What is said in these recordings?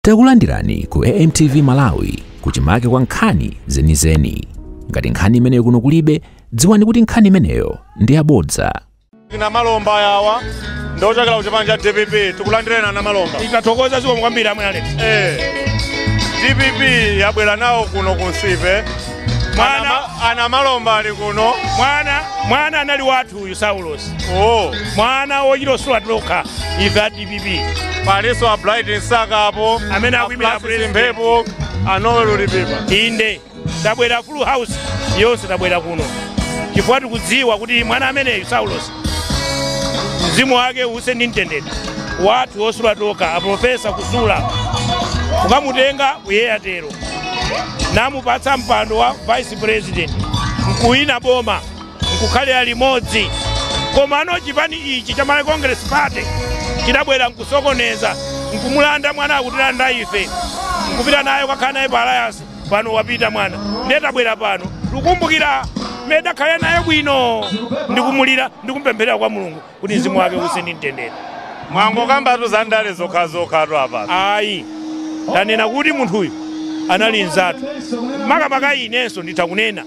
Takulandirani ku AMTV Malawi kuchimake kwa nkhani zenizeni. Ngati nkhani imeneyo kuno kulibe, dziwani kuti nkhani imeneyo ndi yabodza. Namalomba yawa ndochokera ku chipani cha DPP, tikulandireni Namalomba. Itathokoza, zikomo kwambiri amwe Alex. DPP yabwera nawo kuno ku Nsipe. Anamalomba ali kuno. Mwana anali wathu uyu Saulos. Oh. Mwana wochita osula tokha ife a DPP. Paliso a Bright Msaka apo amene akuimira president Mphepo, a Noel Lipipa. Inde tabwera full house yonse, tabwera kuno chifukwa tikudziwa kuti mwana ameneyu Saulos, mzimu wake use ndi mtendere, wathu osula tokha. Aprofesa kusula kukamutenga kuyeyatero namupatsa mpando wa vice president, nkuwina boma, nkukhalira limodzi. Koma ano chipani ichi cha Malawi Congress Party chidabwera nkusokoneza, nkumulanda mwana, akutilanda ife, nkupita naye kwakhala naye pa alliance. Pano wapita mwana, ndiye tabwera pano tikukumbukira mmene dakhala naye bwino, ndikumulira, ndikumpempherera kwa Mulungu kuti mzimu wake use ndi mtendere. Mwangokambatu za ndale zokhazokha apa. Ayi, tanena kuti munthuyu anali nzathu, makamaka inenso nditha kunena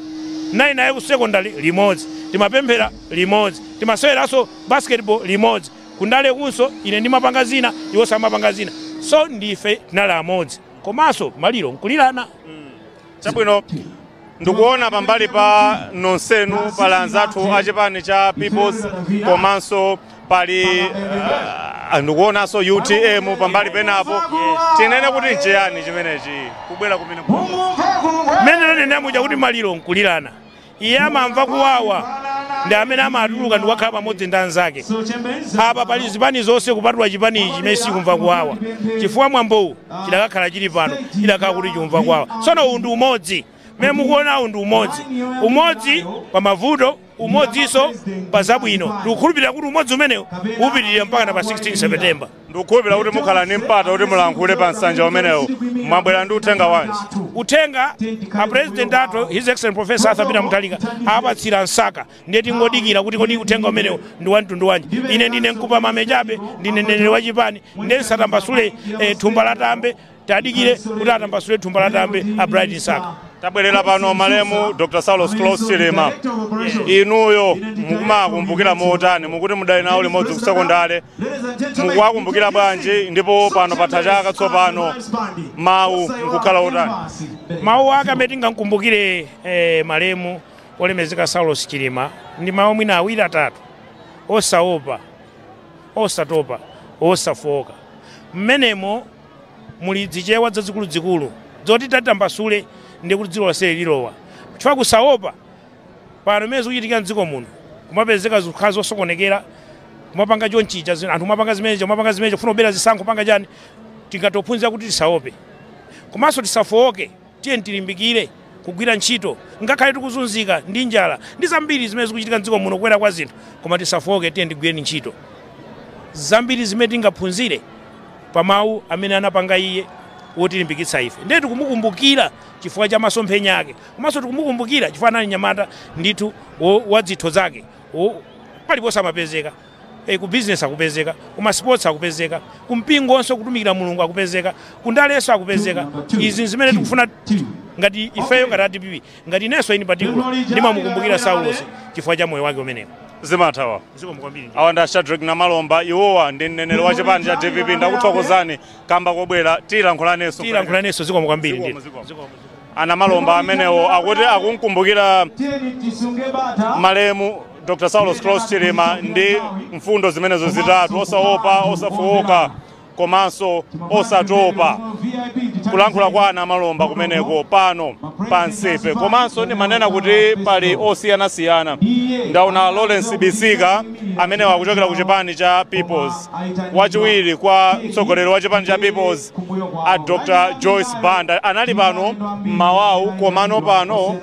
nali naye ku secondary limodzi, timapemphera limodzi, timaseweranso basketball limodzi. Kundale kunso ine ndimapanga zina, iwo samapanga zina, so ndife tinali amodzi, komanso maliro nkulirana. Chabwino, ndikuona pambali pa nonsenu pali anzathu a chipani cha Peoples, komanso pali ndikuonanso UTM pambali penapo. Tinene kuti nchiyani chimenechi kubwera kumene? Mmene nanena muja kuti maliro nkulirana, iye amamva kuwawa ndi amene amatuluka ndikukhala pamodzi ndi anzake. Apa pali zipani zonse kupatula chipani ichi chimene sikumva kuwawa, chifukwa mwambowu chidakakhala chili pano idakhala kuti chikumva kuwawa. Tsono uwu ndi umodzi mmene mukuonawu, ndi umodzi, umodzi pa mavuto, umodzinso pa zabwino. Ndikukhulupirira kuti umodzi umenewu upitirira mpaka na pa 16 September. Ndikukhulupirira kuti mukhala ndi mpata kuti mulankhule pa nsanja umenewu. Mwabwera ndi uthenga wanji? Uthenga, a president athu, His Excellent Professor Arthur Peter Mutharika, apatsira Msaka, ndiye tingodikira kuti kodi uthenga umenewu ndi wa mtundu wanji. Ine ndine mkupa mamechabe, ndine mneneri wa chipani, ndiye nsatambasule thumba la tambe. Tadikire kuti atambasule thumba la tambe a Bright Msaka. Tabwerera pano malemu Dr. Saulos Klaus Chilima, inuyo mukumakumbukira motani? Mukuti mudali nawo limodzi ku sekondale, mukuwakumbukira bwanji? Ndipo pano patha chaka tsopano, mawu nkukhala otani? Mawu ake amene tingamkumbukire malemu olemezeka Saulos Chilima ndi mawu mwina awiri atatu: osaopa, osatopa, osafoka. Mmenemo muli zichewa zazikuluzikulu zoti tatambasule ndi kuti dziko lonse lilowa. Chifukwa kusaopa, pano mmene zikuchitika mdziko muno, kumapezeka zikhala zosokonekera, kumapanga chonchicha, anthu kumapanga zimenezo, kumapanga zimenezo, kufuna kubera zisankho, kupanga chani, tingatophunzira kuti tisaope komanso tisafowoke. Tiye tilimbikire kugwira ntchito ngakhale tikuzunzika ndi njala ndi zambiri zimene zikuchitika mdziko muno, kukwera kwa zinthu, koma tisafowoke, tiye tigwireni ntchito. Zambiri zimene tingaphunzire pa mawu amene anapanga iye wotilimbikitsa ife. Ndiye tikumukumbukira chifukwa cha masomphenya ake, komanso tikumukumbukira chifukwa anali nyamata ndithu wa dzitho zake, paliponse amapezeka. Ku business akupezeka, kuma sports akupezeka, kumpingonso kutumikira Mulungu akupezeka, kundalenso akupezeka. Izi zimene tikufuna ngati ifeyo ngati DPP, ngati inenso in particular ndimamukumbukira Saulos chifukwa cha moyo wake umenewo. Zimathawa. Zikomo kwambiri. Awa ndi Shadrack Namalomba, iwowa ndi mneneri wa chipani cha DPP. Ndakuthokozani kamba kobwera, tilankhulanenso. Tilankhulanenso, zikomo kwambiri. Zikomo, ndithu. Zikomo. Zikomo. Anamalomba amenewo akuti akumkumbukira malemu Dr. Saulos Klaus Chilima ndi mfundo zimenezo zitatu: osaopa, osafowoka komanso osatopa. Kulankhula kwa Anamalomba kumeneko pano pa Nsipe. Komanso ndimanena kuti pali osiyanasiyana. Ndaona Lawrence Bisika amene wakuchokera ku chipani cha Peoples, wachiwiri kwa mtsogoleri wa chipani cha Peoples a Dr. Joyce Banda anali pano mmawawu, komano pano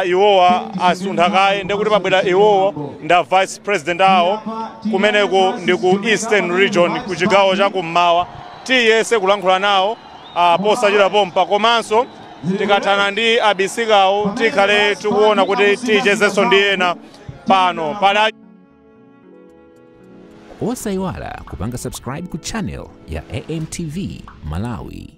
iwowa asuntha kaye, ndekuti pabwera iwowa nda vice president awo. Kumeneko ndi ku Eastern Region, ku chigawo cha kummawa. Tiyese kulankhula nawo posachita pompa, komanso tikathana ndi abisikawo tikhale tikuona kuti tichezenso ndi ena pano pali. Osayiwala kupanga subscribe ku channel ya AMTV Malawi.